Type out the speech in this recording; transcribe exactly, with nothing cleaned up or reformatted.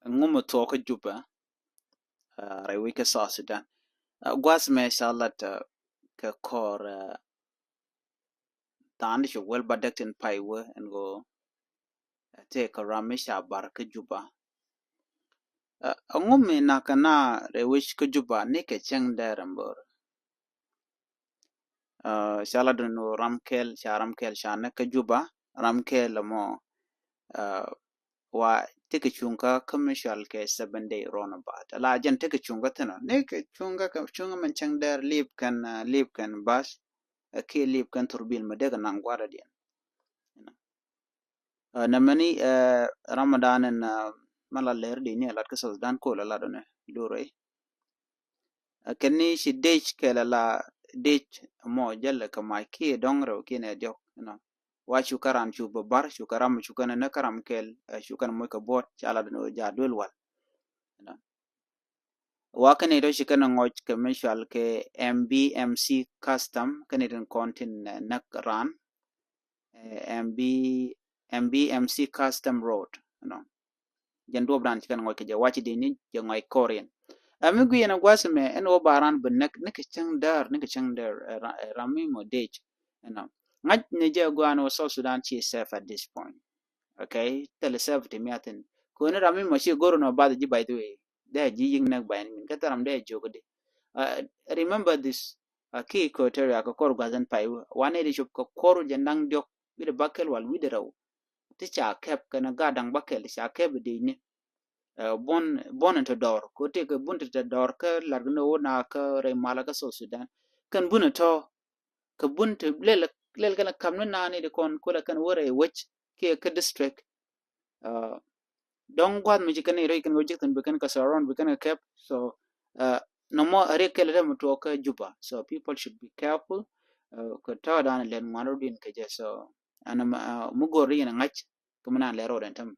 Ɛŋu mi thuɔk kä Juba, ah, rɛy wec kä South Sudan? Ah, gua̱th mɛ ca lat, ah, kɛ kɔr, ah, tha̱a̱ŋ di cop wel ba däk tin pay wä ɛn ɣöö, ah, tëë kɛ ram mi ca bar kä Juba. Ah, ɛŋu mi nakä na rɛy wec kä Juba ni kɛ cäŋ dɛr ɛn bör? Ah, ca lat dun ram kɛl, ca ram kɛl ca näk kä Juba, ram kɛl mɔ, ah, wa tekɛ cuŋ kä kä mi cɔal kɛ seven day roundabout. Ala jɛn tekɛ cuŋ kä thin ɔ. Ni kɛ cuŋ kä, cuŋ kä mɛn cäŋ dɛr lip kɛn, ah, lip kɛn bus, ah, kiɛ lip kɛn thurbil mɛ dee kɛ naŋ gua̱dä diɛn. Ah, nɛ mɛni, ah, Ramadan ɛn, ah, mɛ la lɛr di ni a lat kä South Sudan kol a lat ɔnɛ lurɛ. Ah, kɛn ni ci dec kɛl a la dec mɔ jälɛ kɛ mac kiɛ dɔ̱ŋ rɛw kiɛ nɛ diɔk, you know. Wa cu kä ran cu bä bar, cu kä ram, cu kä nɛ nɛ kä ram kɛl, ah, cu kä nɛ moc kɛ buɔt, ca la dɔn ja duel wal, you know. Wa kɛn ni dɔ ci kɛn ŋɔc kɛ mi cual kɛ M B M C custom, kɛn ni tin kɔn tin, eh, näk ran, eh, M B, M B M C custom road, you know. Jɛn duɔp dan ci kɛn ŋɔc kɛ jɛ, waci di ni jɛ ŋɔc kɔriɛn. Ɛ mi gui ɛn a gua̱th mɛ ɛn wä ba ran bi näk ni kɛ cäŋ däär, ni kɛ cäŋ däär, eh, ra-, eh, ram mi mɔ dec, you know. Ŋa̱c ni jɛ gua̱n wä South Sudan ci safe at this point. Okay, thilɛ safe ti miathin. Koni ram mi mɔ ci go̱r nɔ bath ji̱, by the way. Dee ji̱ yi̱k näk by any means. Kä thil ram dee jiök di. Uh, remember this. Uh, ki Equatoria kɛ kɔr gua̱th ɛn pay wä. Wan ni di cop kɛ kɔr jɛ naŋ diɔk. Wi̱dɛ bakɛl wal wi̱dɛ rɛw. Ti ca kɛp kɛn gat daŋ bakɛl ca kɛp di ni. Uh, buɔn, buɔn in te dɔr. Ko ti kɛ buɔn te dɔr kä lar gɛ ni wä na kä rɛy malä kä South Sudan. Kɛn buɔn in tɔ. Kɛ buɔn te lɛl, lɛl kɛn kam ni nani di kɔn kulɛ kɛn wä rɛy wec kiɛ kä district. Uh, dɔŋ gua̱th mi ci kɛn i̱ rɛy kɛn wä jik thin bi kɛn kɛ surround, bi kɛn kɛ kɛp. So, uh, nɔmɔ a riɛk kɛl rɛm tuɔɔk kä Juba. So people should be careful. Uh, kɛ tɔɔdan lɛn ŋuan rɔ din kɛ jɛ. So ɛn, uh, mi go̱r ri yɛn ŋa̱c kɛ mi nan lɛ rɔɔd ɛn täm.